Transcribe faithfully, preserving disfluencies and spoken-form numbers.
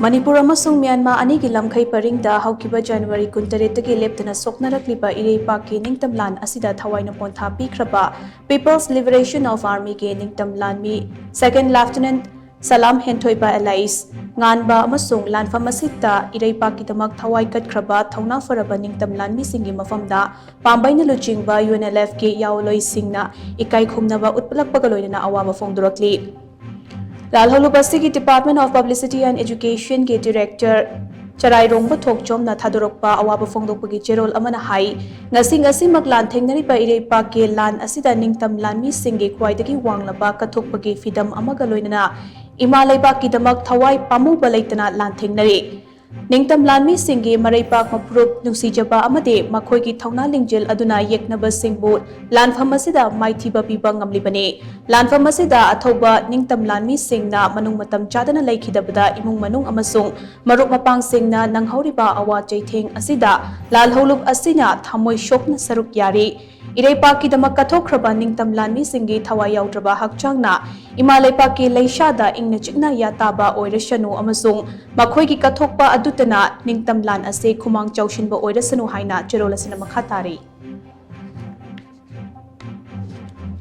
ꯃꯅꯤꯄꯨꯔ ꯑꯃꯁꯨꯡ ꯃ꯭ꯌꯥꯟꯃꯥꯔ ꯑꯅꯤꯒꯤ ꯂꯝꯈꯩ ꯄꯔꯤꯡꯗ ꯍꯧꯈꯤꯕ ꯖꯅꯋꯥꯔꯤ ꯀꯨꯟꯇꯔꯦꯠꯇꯒꯤ ꯂꯦꯞꯇꯅ ꯁꯣꯛꯅꯔꯛꯂꯤꯕ ꯏꯔꯩꯄꯥꯛꯀꯤ ꯅꯤꯡꯇꯝ ꯂꯥꯟ ꯑꯁꯤꯗ ꯊꯋꯥꯏꯅ ꯄꯣꯟꯊꯥ ꯄꯤꯈ꯭ꯔꯕ People's Liberation of Armyꯒꯤ ꯅꯤꯡꯇꯝ ꯂꯥꯟꯃꯤ Second Lieutenant ꯁꯂꯥꯝ ꯍꯦꯟꯊꯣꯏꯕ alias ꯉꯥꯟꯕ ꯑꯃꯁꯨꯡ ꯂꯥꯟꯐꯝ ꯑꯁꯤꯗ ꯏꯔꯩꯄꯥꯛꯀꯤꯗꯃꯛ ꯊꯋꯥꯏ ꯀꯠꯈ꯭ꯔꯕ ꯊꯧꯅꯥ ꯐꯔꯕ ꯅꯤꯡꯇꯝ ꯂꯥꯟꯃꯤꯁꯤꯡꯒꯤ ꯃꯐꯝꯗ ꯄꯥꯝꯕꯩꯅ ꯂꯨꯆꯤꯡꯕ UNLFꯀꯤ ꯌꯥꯑꯣꯟꯂꯣꯏꯁꯤꯡꯅ ꯏꯀꯥꯏ ꯈꯨꯝꯅꯕ ꯎꯠꯂꯛꯄꯒ ꯂꯣꯏꯅꯅ ꯑꯋꯥꯕ ꯐꯣꯡꯗꯣꯔꯛꯂꯤ꯫ ꯂꯥꯜꯍꯧꯂꯨꯞ ꯑꯁꯤꯒꯤ Department of Publicity and Educationꯒꯤ Director ꯆꯔꯥꯏꯔꯣꯡꯕ ꯊꯣꯛꯆꯣꯝꯅ ꯊꯥꯗꯣꯔꯛꯄ ꯑꯋꯥꯕ ꯐꯣꯡꯗꯣꯛꯄꯒꯤ ꯆꯦꯔꯣꯜ ꯑꯃꯅ ꯍꯥꯏ, ꯉꯁꯤ ꯉꯁꯤꯃꯛ ꯂꯥꯟ ꯊꯦꯡꯅꯔꯤꯕ ꯏꯔꯩꯄꯥꯛꯀꯤ ꯂꯥꯟ ꯑꯁꯤꯗ ꯅꯤꯡꯇꯝ ꯂꯥꯟꯃꯤꯁꯤꯡꯒꯤ ꯈ꯭ꯋꯥꯏꯗꯒꯤ ꯋꯥꯡꯂꯕ ꯀꯠꯊꯣꯛꯄꯒꯤ ꯐꯤꯗꯝ ꯑꯃꯒ ꯂꯣꯏꯅꯅ ꯏꯃꯥ ꯂꯩꯕꯥꯛꯀꯤꯗꯃꯛ ꯊꯋꯥꯏ ꯄꯥꯝꯃꯨꯕ ꯂꯩꯇꯅ ꯂꯥꯟ ꯊꯦꯡꯅꯔꯤ꯫ ꯅꯤꯡꯇꯝ ꯂꯥꯟꯃꯤꯁꯤꯡꯒꯤ ꯃꯔꯩꯄꯥꯛ ꯃꯄꯨꯔꯨꯞ ꯅꯨꯡꯁꯤꯖꯕ ꯑꯃꯗꯤ ꯃꯈꯣꯏꯒꯤ ꯊꯧꯅꯥ ꯂꯤꯡꯖꯦꯜ ꯑꯗꯨꯅ ꯌꯦꯛꯅꯕꯁꯤꯡꯕꯨ ꯂꯥꯟꯐꯝ ꯑꯁꯤꯗ ꯃꯥꯏꯊꯤꯕ ꯄꯤꯕ ꯉꯝꯂꯤꯕꯅꯤ꯫ ꯂꯥꯟꯐꯝ ꯑꯁꯤꯗ ꯑꯊꯧꯕ ꯅꯤꯡꯇꯝ ꯂꯥꯟꯃꯤꯁꯤꯡꯅ ꯃꯅꯨꯡ ꯃꯇꯝ ꯆꯥꯗꯅ ꯂꯩꯈꯤꯗꯕꯗ ꯏꯃꯨꯡ ꯃꯅꯨꯡ ꯑꯃꯁꯨꯡ ꯃꯔꯨꯞ ꯃꯄꯥꯡꯁꯤꯡꯅ ꯅꯪꯍꯧꯔꯤꯕ ꯑꯋꯥ ꯆꯩꯊꯦꯡ ꯑꯁꯤꯗ ꯂꯥꯜꯍꯧꯂꯨꯞ ꯑꯁꯤꯅ ꯊꯃꯣꯏ ꯁꯣꯛꯅ ꯁꯔꯨꯛ ꯌꯥꯔꯤ꯫ ꯏꯔꯩꯄꯥꯛꯀꯤꯗꯃꯛ ꯀꯠꯊꯣꯛꯈ꯭ꯔꯕ ꯅꯤꯡꯇꯝ ꯂꯥꯟꯃꯤꯁꯤꯡꯒꯤ ꯊꯋꯥꯏ ꯌꯥꯎꯗ꯭ꯔꯕ ꯍꯛꯆꯥꯡꯅ ꯏꯃꯥ ꯂꯩꯄꯥꯛꯀꯤ ꯂꯩꯁꯥꯗ ꯏꯪꯅ ꯆꯤꯛꯅ ꯌꯥꯇꯥꯕ ꯑꯣꯏꯔꯁꯅꯨ ꯑꯃꯁꯨꯡ ꯃꯈꯣꯏꯒꯤ ꯀꯠꯊꯣꯛꯄ ꯑꯗꯨꯇꯅ ꯅꯤꯡꯇꯝ ꯂꯥꯟ ꯑꯁꯤ ꯈꯨꯃꯥꯡ ꯆꯥꯎꯁꯤꯟꯕ ꯑꯣꯏꯔꯁꯅꯨ ꯍꯥꯏꯅ ꯆꯦꯔꯣꯜ ꯑꯁꯤꯅ ꯃꯈꯥ ꯇꯥꯔꯤ꯫